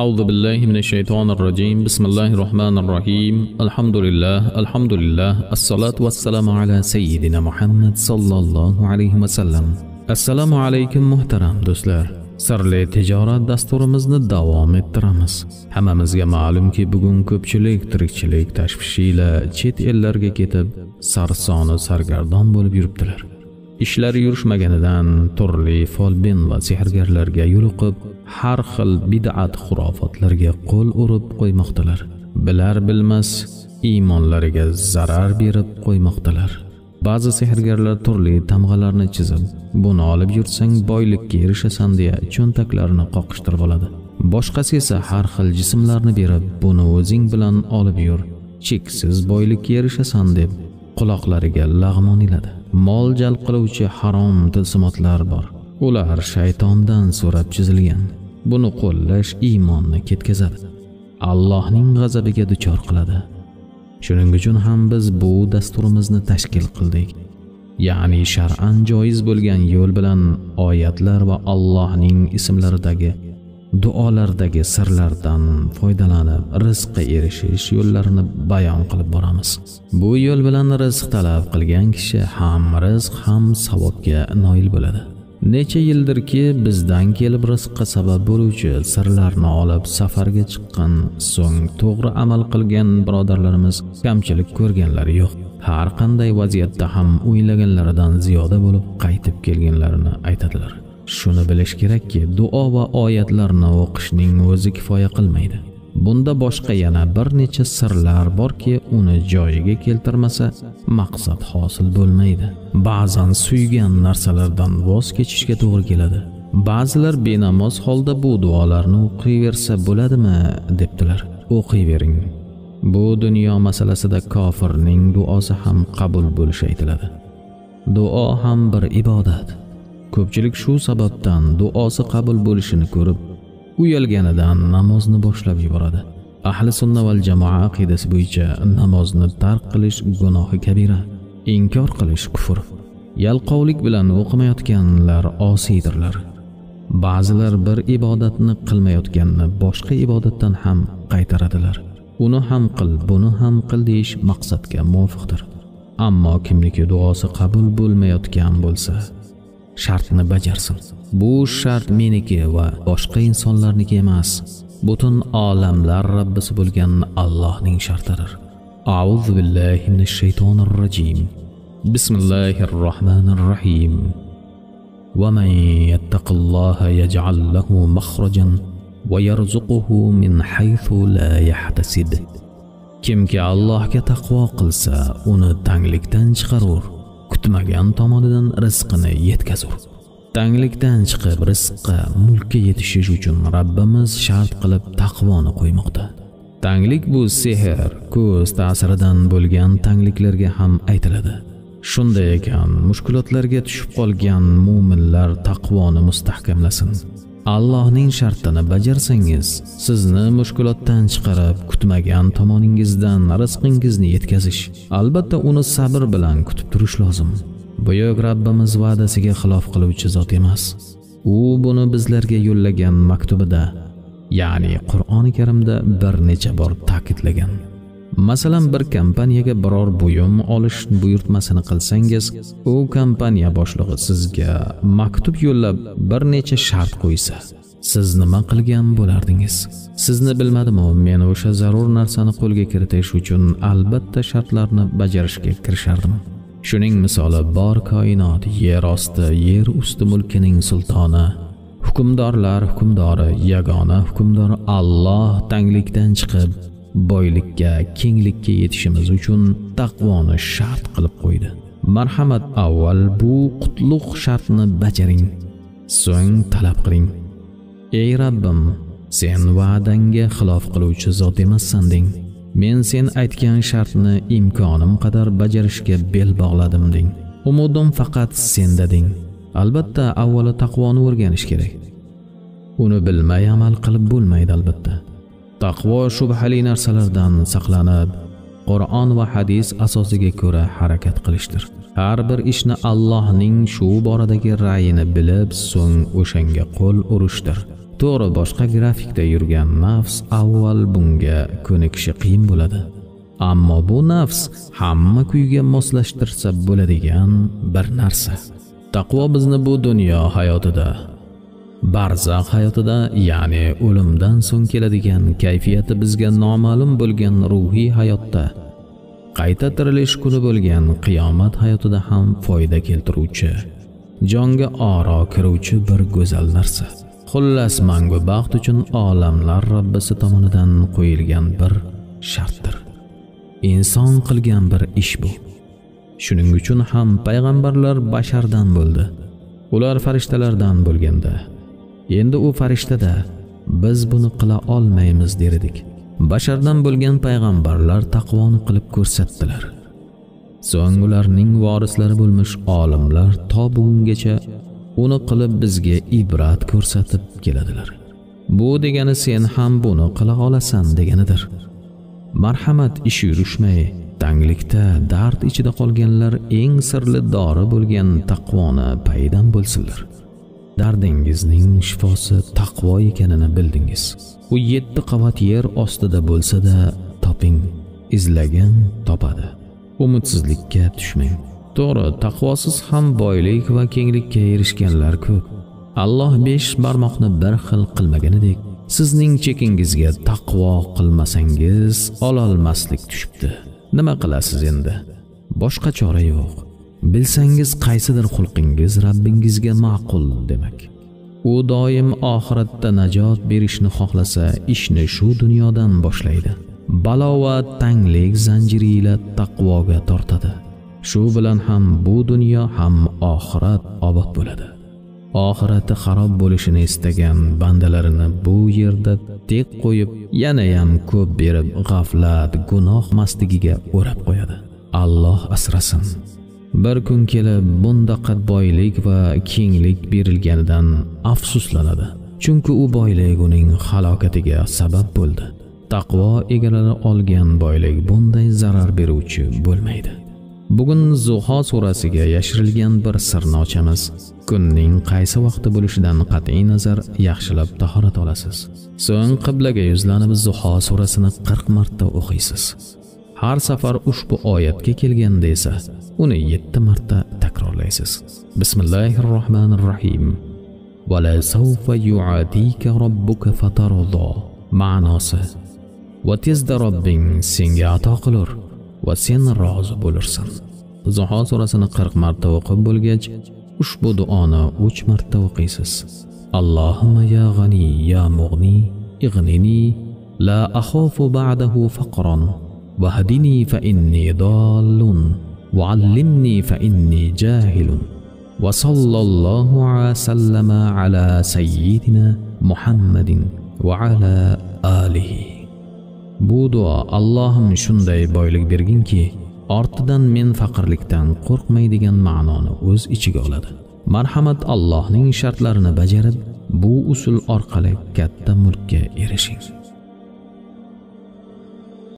A'udhu billahi minash shaytonir rojim. Bismillahir rohmanir rohim. Alhamdulillah, alhamdulillah. Assalatu vassalamu ala sayyidina Muhammad sallallohu alayhi va sallam. Assalomu alaykum muhtaram do'stlar. Sirli tijorat dasturimizni davom ettiramiz. Hammamizga ma'lumki, bugun ko'pchilik tirikchilik tashvishi ila chet ellarga ketib, sarsonu sargardon bo'lib yuribdilar. Ishlari yurishmaganidan turli folbin va sehrgarlarga yo'liqib, har xil bid'at xurofotlarga qo'l urib qo'ymoqdalar. Bilar bilmas iymonlariga zarar berib qo'ymoqdalar. Ba'zi sehrgarlar turli tamg'alarni chizib, buni olib yursang boylikka erishasan deya cho'ntaklarini qoqishtirib oladi. Boshqasi esa har xil jismlarni berib, buni o'zing bilan olib yur, cheksiz boylikka erishasan deb quloqlariga lag'mon iladi. Mol jalb qiluvchi harom tilsimotlar bor. Ular shaytondan so'rab chizilgan. Buni qo'llash iymonni ketkazadi. Allohning g'azabiga duchor qiladi. Shuning uchun ham biz bu dasturimizni tashkil qildik. Ya'ni shar'an joiz bo'lgan yo'l bilan oyatlar va Allohning ismlaridagi duolardagi sirlardan foydalanib rizqqa erishish yo'llarini bayon qilib boramiz. Bu yo'l bilan rizq talab qilgan kishi ham rizq ham savobga noil bo'ladi. Necha yildirki bizdan kelib rizqqa sabab bo'luvchi sirlarni olib safarga chiqqan, so'ng to'g'ri amal qilgan birodarlarimiz kamchilik ko'rganlari yo'q. Har qanday vaziyatda ham o'ylaganlaridan ziyoda bo'lib qaytib kelganlarini aytadilar. Shuni bilish kerakki, duo va oyatlarni o'qishning o'zi kifoya qilmaydi. Bunda boshqa yana bir necha sirlar borki, uni joyiga keltirmasa maqsad hosil bo'lmaydi. Ba'zan suygan narsalardan voz kechishga to'g'ri keladi. Ba'zilar benamoz holda bu duolarni o'qiyversa bo'ladimi debdilar. O'qiyvering. Bu dunyo masalasida kofirning duosi ham qabul bo'lishi aytiladi. Duo ham bir ibodat. Ko'pchilik shu sababdan duosi qabul bo'lishini ko'rib, uyalganidan namozni boshlab yuboradi. Ahli sunna val jamoa aqidasi bo'yicha namozni tark qilish gunohi kabira, inkor qilish kufr. Yalqovlik bilan o'qimayotganlar osiydirlar. Ba'zilar bir ibodatni qilmayotganni boshqa ibodatdan ham qaytaradilar. Uni ham qil, buni ham qil deyish maqsadga muvofiqdir. Ammo kimniki duosi qabul bo'lmayotgan bo'lsa, shartni bajarsin. Bu shart meniki va boshqa insonlarniki emas, butun olamlar Rabbisi bo'lgan Allohning shartidir. A'udhu billahi minash shaytonir rojim. Bismillahir rohmanir rohim. Va man yattaqilloha yaj'al lahu makhrajan va yarzuquhu min haythu la yahtasib. Kimki Allohga taqvo qilsa, uni tanglikdan chiqarur, kutmagan tomonidan rizqini yetkazur. Tanglikdan chiqib rizqqa, mulkka yetishish uchun Rabbimiz shart qilib taqvoni qo'ymoqda. Tanglik bu sehr, ko'z ta'siridan bo'lgan tangliklarga ham aytiladi. Shunday ekan, mushkulotlarga tushib qolgan mu'minlar taqvoni mustahkamlasin. Allohning shartini bajarsangiz, sizni mushkulotdan chiqarib, kutmagan tomoningizdan rizqingizni yetkazish. Albatta uni sabr bilan kutib turish lozim. Buyuk Rabbimiz va'dasiga xilof qiluvchi zot emas. U buni bizlarga yo'llagan maktubida, ya'ni Qur'oni Karimda bir necha bor ta'kidlagan. Masalan, bir kompaniyaga biror buyum olish buyurtmasini qilsangiz, u kompaniya boshlig'i sizga maktub yo'llab bir necha shart qo'ysa, siz nima qilgan bo'lardingiz? Sizni bilmadim-u, men o'sha zarur narsani qo'lga kiritish uchun albatta shartlarni bajarishga kirishardim. Shuning misoli bor koinot, yer osti, yer usti mulkining sultoni, hukmdorlar hukmdori, yagona hukmdor Alloh tanglikdan chiqib boylikka, kenglikka yetishimiz uchun taqvoni shart qilib qo'ydi. Marhamat, avval bu qutlug' shartni bajaring, so'ng talab qiling. Ey Rabbim, sen va'dangga xilof qiluvchi zot emassan deng. Men sen aytgan shartni imkonim qadar bajarishga bel bog'ladim deng. Umidim faqat senda deng. Albatta avvalo taqvoni o'rganish kerak. Uni bilmay amal qilib bo'lmaydi albatta. Taqvo shubhali narsalardan saqlanib, Qur'on va hadis asosiga ko'ra harakat qilishdir. Har bir ishni Allohning shu boradagi ra'yini bilib, so'ng o'shanga qo'l urishdir. To'g'ri, boshqa grafikda yurgan nafs avval bunga ko'nikishi qiyin bo'ladi. Ammo bu nafs hamma kuyga moslashtirsa bo'ladigan bir narsa. Taqvo bizni bu dunyo hayotida, barzax hayotida, ya'ni o'limdan so'ng keladigan kayfiyati bizga noma'lum bo'lgan ruhiy hayotda, qayta tirilish kuni bo'lgan qiyomat hayotida ham foyda keltiruvchi, jonga oro kiruvchi bir go'zal narsa. Xullas, mangu baxt uchun olamlar Robbisi tomonidan qo'yilgan bir shartdir. Inson qilgan bir ish bu. Shuning uchun ham payg'ambarlar bashardan bo'ldi. Ular farishtalardan bo'lganda, endi u farishtada biz buni qila olmaymiz derdik. Bashardan bo'lgan payg'ambarlar taqvoni qilib ko'rsatdilar. So'ng ularning varislari bo'lmish olimlar to bugungacha uni qilib bizga ibrat ko'rsatib keladilar. Bu degani sen ham buni qila olasan deganidir. Marhamat, ish yurishmay, tanglikda, dard ichida qolganlar eng sirli dori bo'lgan taqvoni paydan bo'lsinlar. Dardingizning shifosi taqvo ekanini bildingiz. U 7 qavat yer ostida bo'lsa-da toping, izlagan topadi. Umidsizlikka tushmang. To'g'ri, taqvosiz ham boylik va kenglikka erishganlar ko'p. Alloh 5 barmoqni bir xil qilmaganidek, sizning chekingizga taqvo qilmasangiz ololmaslik tushibdi. Nima qilasiz endi? Boshqa chora yo'q. Bilsangiz qaysidir xulqingiz Rabbingizga ma'qul demak. U doim oxiratda najot berishni xohlasa, ishni shu dunyodan boshlaydi. Balo va tanglik zanjiri ila taqvoga tortadi. Shu bilan ham bu dunyo ham oxirat obod bo'ladi. Oxirati xarob bo'lishini istagan bandalarini bu yerda tek qo'yib, yana ham ko'p berib g'aflat, gunoh mastligiga o'rab qo'yadi. Alloh asrasin. Bir kun kelib bundaqa boylik va kenglik berilganidan afsuslanadi. Chunki u boylik uning halokatiga sabab bo'ldi. Taqvo egalari olgan boylik bunday zarar beruvchi bo'lmaydi. Bugun Zuho surasiga yashirilgan bir sirni ochamiz. Kunning qaysi vaqti bo'lishidan qat'iy nazar yaxshilab tahorat olasiz. So'ng qiblaga yuzlanib Zuho surasini 40 marta o'qiysiz. Har safar ushbu oyatga kelganda esa uni 7 marta takrorlaysiz. Bismillahirrohmanirrohim. Va la sawfa yu'atika robbuka fatarda. Ma'nosi: va tezda Robbing senga ato qilur va sen rozi bo'lursan. Zuho surasini 40 marta o'qib bo'lgach, ushbu duoni 3 marta o'qiysiz. Allohumma ya g'ani ya mughni ighnini la akhafu ba'dahu faqran wahdini fa inni dallun wa'allimni fa inni jahilun. Wa sallallohu sallama ala sayyidina Muhammadin va ala alihi. Bu duo: Allohim shunday boylik berginki, ortidan men faqirlikdan qo'rqmaydigan ma'noni o'z ichiga oladi. Marhamat, Allohning shartlarini bajarib, bu usul orqali katta mulkka erishing.